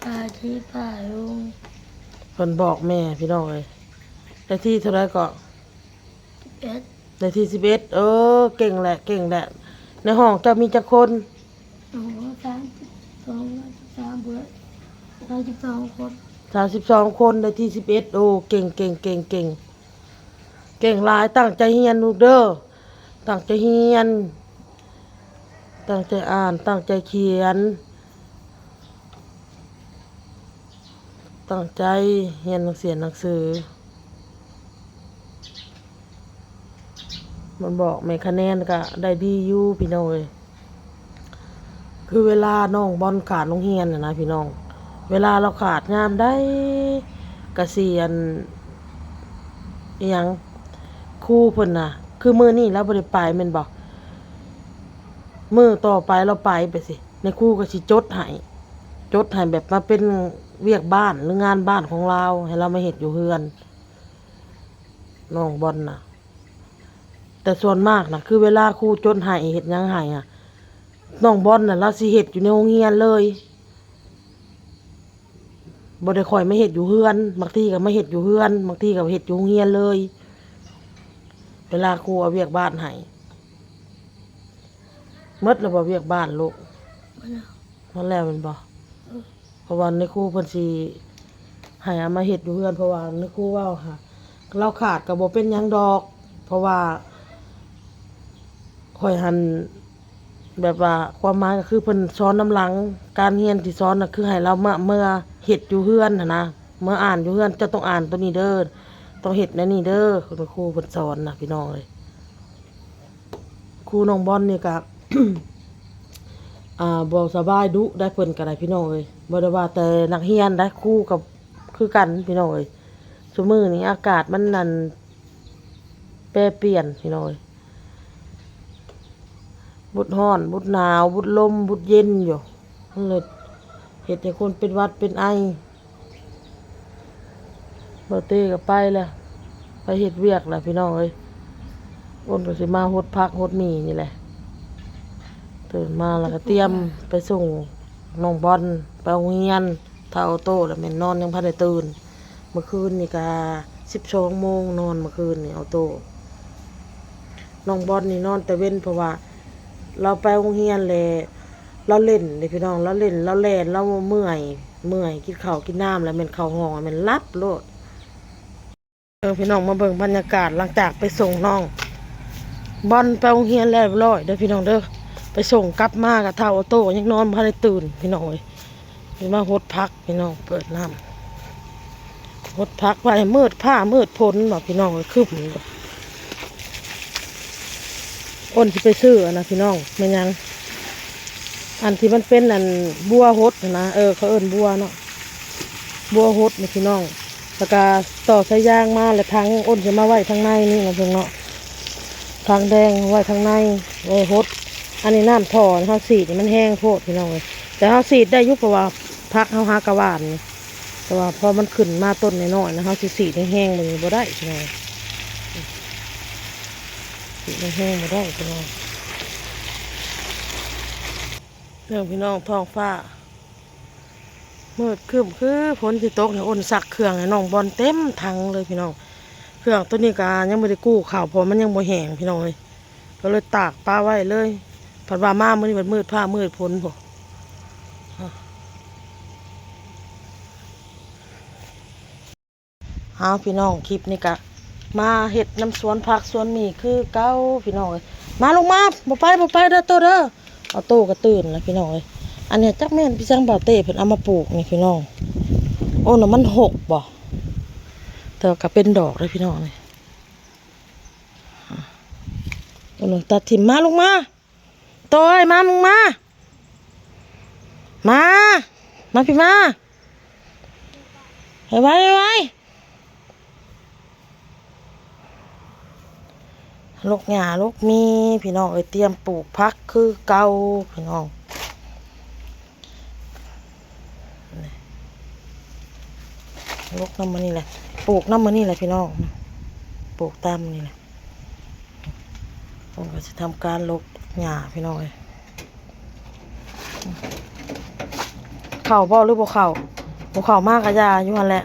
ອາທິບາຍລົງ ເພິ່ນບອກແມ່ພີ່ນ້ອງເອີຍ. ໄດ້ທີ່ເທົ່າໃດເກາະ? ສິບເອັດ ໄດ້ທີ່ສິບເອັດ. ເອີ ເກັ່ງແຫຼະ ເກັ່ງແຫຼະ. ໃນຫ້ອງເຈົ້າມີຈັກຄົນ? ໂອ້ ສາມສິບສອງ ສາມສິບສາມ ເບິດ ສາມສິບສອງຄົນ ສາມສິບສອງຄົນ ໄດ້ທີ່ສິບເອັດ. ໂອ້ ເກັ່ງ ເກັ່ງ ເກັ່ງ ເກັ່ງ ເກັ່ງຫຼາຍ. ຕັ້ງໃຈຮຽນລູກເດີ ຕັ້ງໃຈຮຽນ ຕັ້ງໃຈອ່ານ ຕັ້ງໃຈຂຽນ ຕັ້ງໃຈຮຽນໜັງສື ໜັງສື. ມັນບອກແມ່ນຄະແນນກະໄດ້ດີຢູ່ພີ່ນ້ອງເອີຍ. ຄືເວລານ້ອງບອນຂາດໂຮງຮຽນຫັ້ນນະພີ່ນ້ອງ ເວລາລາວຂາດຍາມໃດກະຊິອັນ ອີ່ຫຍັງ ຄູເພິ່ນນະ ຄືມື້ນີ້ລາວບໍ່ໄດ້ໄປແມ່ນບໍ່? ມື້ຕໍ່ໄປລາວໄປ ໄປຊິ ນາຍຄູກໍຊິຈົດໃຫ້ ຈົດໃຫ້ແບບມາເປັນວຽກບ້ານ ຫຼືງານບ້ານຂອງລາວ ໃຫ້ລາວມາເຮັດຢູ່ເຮືອນ ນ້ອງບອນນະ. ແຕ່ສ່ວນມາກນະ ຄືເວລາຄູຈົດໃຫ້ ເຮັດຫຍັງໃຫ້ຫະ ນ້ອງບອນນະ ລາວຊິເຮັດຢູ່ໃນໂຮງຮຽນເລີຍ ບໍ່ໄດ້ຄ່ອຍມາເຮັດຢູ່ເຮືອນ. ບາງທີກໍມາເຮັດຢູ່ເຮືອນ ບາງທີກໍເຮັດຢູ່ໂຮງຮຽນເລີຍ ເວລາຄູເອົາວຽກບ້ານໃຫ້. ໝົດແລ້ວບໍ່ວຽກບ້ານລູກ? ໝົດແລ້ວ ໝົດແລ້ວແມ່ນບໍ່? ເອີ ເພາະວ່ານາຍຄູເພິ່ນຊິໃຫ້ເອົາມາເຮັດຢູ່ເຮືອນ ເພາະວ່ານາຍຄູເວົ້າຫາ ລາວຂາດກໍບໍ່ເປັນຫຍັງດອກ ເພາະວ່າຂ້ອຍຫັ້ນ ແບບວ່າຄວາມໝາຍກໍຄືເພິ່ນສອນນຳຫຼັງ ການຮຽນທີ່ສອນນະ ຄືໃຫ້ລາວມາ ເມືອເຮັດຢູ່ເຮືອນຫັ້ນນະ ເມືອອ່ານຢູ່ເຮືອນ ເຈົ້າຕ້ອງອ່ານໂຕນີ້ເດີ ຕ້ອງເຮັດແນວນີ້ເດີ ຄືນຄູເພິ່ນສອນນະພີ່ນ້ອງເອີຍ. ຄູນ້ອງບອນນີ້ກະ ອ່າ ບໍ່ສະບາຍດຸໄດ໋ ເພິ່ນກະໄດ໋ພີ່ນ້ອງເອີຍ ບໍ່ໄດ້ວ່າແຕ່ນັກຮຽນໄດ໋ ຄູກໍຄືກັນພີ່ນ້ອງເອີຍ. ຊຸມື້ນີ້ອາກາດມັນນັ້ນແປປ່ຽນພີ່ນ້ອງເອີຍ ບຸດຮ້ອນ ບຸດໜາວ ບຸດລົມ ບຸດເຢັນຢູ່ ມັນເລີຍເຮັດໃຫ້ຄົນເປັນຫວັດເປັນໄອ. ບ່າວເຕ້ກໍໄປແລ້ວ ໄປເຮັດວຽກແລ້ວພີ່ນ້ອງເອີຍ. ອ້ນກໍຊິມາຫົດຜັກຫົດໝີ່ນີ້ແຫຼະ ຕື່ນມາແລ້ວກໍຕຽມໄປສົ່ງນ້ອງບອນໄປໂຮງຮຽນ. ຖ້າອອໂຕ້ລະແມ່ນນອນຍັງບໍ່ທັນໄດ້ຕື່ນ ເມື່ອຄືນນີ້ກະສິບສອງໂມງນອນ ເມື່ອຄືນນີ້ອອໂຕ້. ນ້ອງບອນນີ້ນອນແຕ່ເວັນ ເພາະວ່າລາວໄປໂຮງຮຽນແລ້ວ ລາວຫຼິ້ນເດ້ພີ່ນ້ອງ ລາວຫຼິ້ນ ລາວແລ່ນ ລາວເມື່ອຍ ເມື່ອຍ ກິນເຂົ້າກິນນ້ຳແລ້ວແມ່ນເຂົ້າຫ້ອງແມ່ນຫຼັບໂລດ. ເອີ ພີ່ນ້ອງມາເບິ່ງບັນຍາກາດຫຼັງຈາກໄປສົ່ງນ້ອງບອນໄປໂຮງຮຽນແລ້ວຮຽບຮ້ອຍເດີພີ່ນ້ອງເດີ. ໄປສົ່ງກັບມາກະທ້າວອອໂຕ້ຍັງນອນບໍ່ທັນໄດ້ຕື່ນພີ່ນ້ອງເອີຍ. ຊິມາຫົດຜັກພີ່ນ້ອງ ເປີດນ້ຳ ຫົດຜັກໄວ້ໃຫ້ມືດຟ້າມືດຝົນເນາະພີ່ນ້ອງເອີຍ. ຄຶ້ມ ອ້ນຊິໄປຊື້ອັນນະພີ່ນ້ອງ ແມ່ນຫຍັງ ອັນທີ່ມັນເປັນອັນບົວຫົດຫັ້ນນະ ເອີ ເຂົາເອີ້ນບົວເນາະ ບົວຫົດນີ້ພີ່ນ້ອງ. ແລ້ວກະຕໍ່ສາຍຢາງມາ ແລ້ວຖັງອ້ນຊິມາໄວ້ທາງໃນນີ້ນະເພິ່ນເນາະ ຖັງແດງໄວ້ທາງໃນ ໄວ້ຫົດ. ອັນນີ້ນ້ຳທໍ່ເຮົາສີດນີ້ມັນແຮງໂພດພີ່ນ້ອງເອີຍ ແຕ່ເຮົາສີດໄດ້ຢູ່ ເພາະວ່າຜັກເຮົາຫາກະຫວ່ານນີ້ ແຕ່ວ່າພໍມັນຂຶ້ນມາຕົ້ນນ້ອຍໆນະ ເຮົາຊິສີດແຮງໆແບບນີ້ບໍ່ໄດ້ພີ່ນ້ອງ ສີດແຮງໆບໍ່ໄດ້ພີ່ນ້ອງ. ເບິ່ງພີ່ນ້ອງ ທ້ອງຟ້າມືດຄຶ້ມຄືຝົນຊິຕົກ ໃຫ້ອ້ນຊັກເຄື່ອງໃຫ້ນ້ອງບອນເຕັມຖັງເລີຍພີ່ນ້ອງ. ເຄື່ອງໂຕນີ້ກະຍັງບໍ່ໄດ້ກູ້ເຂົ້າ ເພາະມັນຍັງບໍ່ແຫ້ງພີ່ນ້ອງເອີຍ ກໍເລີຍຕາກປະໄວ້ເລີຍ. ພັດວ່າມາມື້ນີ້ພັດມືດຟ້າມືດຝົນພຸ້ນ. ເອົາພີ່ນ້ອງ ຄລິບນີ້ກະມາເຮັດນຳສວນຜັກສວນໝີ່ຄືເກົ່າພີ່ນ້ອງເອີຍ. ມາລູກມາ ບໍ່ໄປ ບໍ່ໄປເດີໂຕເດີ. ອອໂຕ້ກໍຕື່ນແລ້ວພີ່ນ້ອງເອີຍ. ອັນນີ້ຈັກແມ່ນອີ່ຫຍັງ ບ່າວເຕ້ເພິ່ນເອົາມາປູກນີ້ພີ່ນ້ອງ. ໂອ້ ນ້ຳມັນຫົກບໍ່ ແຕ່ວ່າກໍເປັນດອກເດ້ພີ່ນ້ອງເອີຍ. ໂອ້ ຕັດຖິ້ມ. ມາລູກມາ ໂຕເອີຍ ມາ ມຶງມາ ມາ ມາພີ່ມາ ໄວໆ ໄວໆ. ລົກຫຍ້າລົກໝີ່ພີ່ນ້ອງເອີຍ ຕຽມປູກຜັກຄືເກົ່າພີ່ນ້ອງ. ລົກນຳມື້ນີ້ແຫຼະ ປູກນຳມື້ນີ້ແຫຼະພີ່ນ້ອງ ປູກຕາມມື້ນີ້ແຫຼະ. ເພິ່ນກໍຊິທຳການລົກຫຍ້າພີ່ນ້ອງເອີຍ. ເຂົ້າບໍ່ ຫຼືບໍ່ເຂົ້າ? ບໍ່ເຂົ້າມາກະຢ່າ ຢູ່ຫັ້ນແຫຼະ.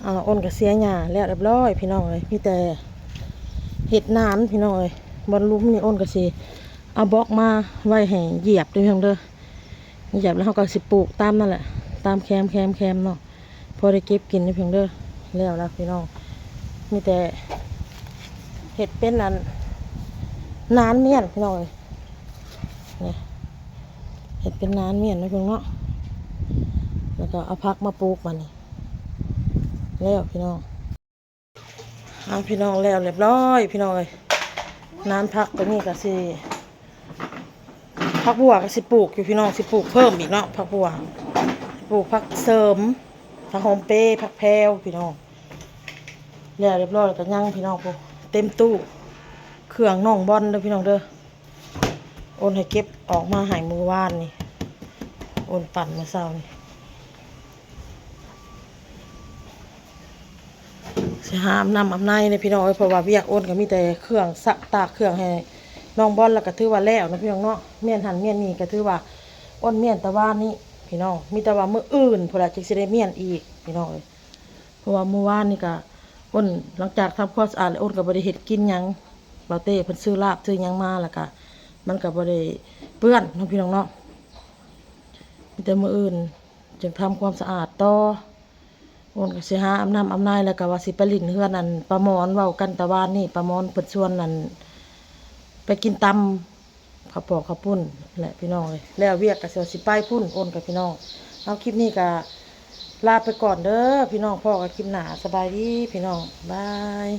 ອ່າ ອ້ນກະເສຍຫຍ້າແລ້ວຮຽບຮ້ອຍພີ່ນ້ອງເອີຍ ມີແຕ່ ເຮັດນານພີ່ນ້ອງເອີຍ. ບ່ອນຫຼຸມນີ້ໂອນກໍຊິເອົາບລັອກມາໄວ້ໃຫ້ຢຽບເດີພີ່ນ້ອງເດີ. ຢຽບແລ້ວເຮົາກໍຊິປູກຕາມນັ້ນແຫຼະ ຕາມແຄມໆໆເນາະ ພໍໄດ້ເກັບກິນເດີພີ່ນ້ອງເດີ. ແລ້ວລະພີ່ນ້ອງ ມີແຕ່ເຮັດເປັນອັນ ນານມ້ຽນພີ່ນ້ອງເອີຍ. ນີ້ ເຮັດເປັນນານມ້ຽນເນາະພີ່ນ້ອງເນາະ. ແລ້ວກໍເອົາຜັກມາປູກບາດນີ້ ແລ້ວພີ່ນ້ອງ. ເອົາພີ່ນ້ອງ ແລ້ວລຽບຮ້ອຍພີ່ນ້ອງເອີຍ. ນານຜັກຕົວນີ້ກໍຊິ ຜັກບົ່ວກໍຊິປູກຢູ່ພີ່ນ້ອງ ຊິປູກເພີ່ມອີກເນາະ ຜັກບົ່ວ ປູກຜັກເສີມ ຜັກຫອມເປ ຜັກແພວພີ່ນ້ອງ. ແລ້ວລຽບຮ້ອຍແລ້ວກໍຍັງພີ່ນ້ອງ ໂອ້ ເຕັມຕູ້ເຄື່ອງນ້ອງບອນເດີພີ່ນ້ອງເດີ. ໂອນໃຫ້ເກັບອອກມາໃຫ້ມື້ວານນີ້ ໂອນປັ່ນມື້ເຊົ້ານີ້. ຊິຫາອາບນ້ຳອາບໃນເດ້ພີ່ນ້ອງເອີຍ ເພາະວ່າວຽກໂອນກໍມີແຕ່ເຄື່ອງຊັກຕາກເຄື່ອງໃຫ້ນ້ອງບອນ ແລ້ວກໍຖືວ່າແລ້ວເນາະພີ່ນ້ອງເນາະ. ມ້ຽນຫັ້ນມ້ຽນນີ້ກໍຖືວ່າໂອນມ້ຽນແຕ່ວານນີ້ພີ່ນ້ອງ ມີແຕ່ວ່າມື້ອື່ນພຸ້ນລະຈຶ່ງຊິໄດ້ມ້ຽນອີກພີ່ນ້ອງເອີຍ. ເພາະວ່າມື້ວານນີ້ກະ ໂອນ ຫຼັງຈາກທຳຄວາມສະອາດແລ້ວ ໂອນກໍບໍ່ໄດ້ເຮັດກິນຫຍັງ ບ່າວເຕ້ເພິ່ນຊື້ລາບຊື້ຫຍັງມາ ແລ້ວກະມັນກໍບໍ່ໄດ້ເປື້ອນເນາະພີ່ນ້ອງເນາະ. ມີແຕ່ມື້ອື່ນຈຶ່ງທຳຄວາມສະອາດຕໍ່. ໂອນກໍຊິຫາອາບນ້ຳອາບໃນ ແລ້ວກໍວ່າຊິໄປຫຼິ້ນເຮືອນອັນປ້າໝອນ ເວົ້າກັນແຕ່ວານນີ້ ປ້າໝອນເພິ່ນຊວນອັນ ໄປກິນຕຳ ເຂົ້າປອກເຂົ້າປຸ້ນແຫຼະພີ່ນ້ອງເອີຍ. ແລ້ວວຽກກໍຊິວ່າຊິໄປພຸ້ນ ໂອນກັບພີ່ນ້ອງ. ເອົາ ຄລິບນີ້ກໍລາໄປກ່ອນເດີພີ່ນ້ອງ ພໍ້ກັນຄລິບໜ້າ. ສະບາຍດີພີ່ນ້ອງ ບາຍ.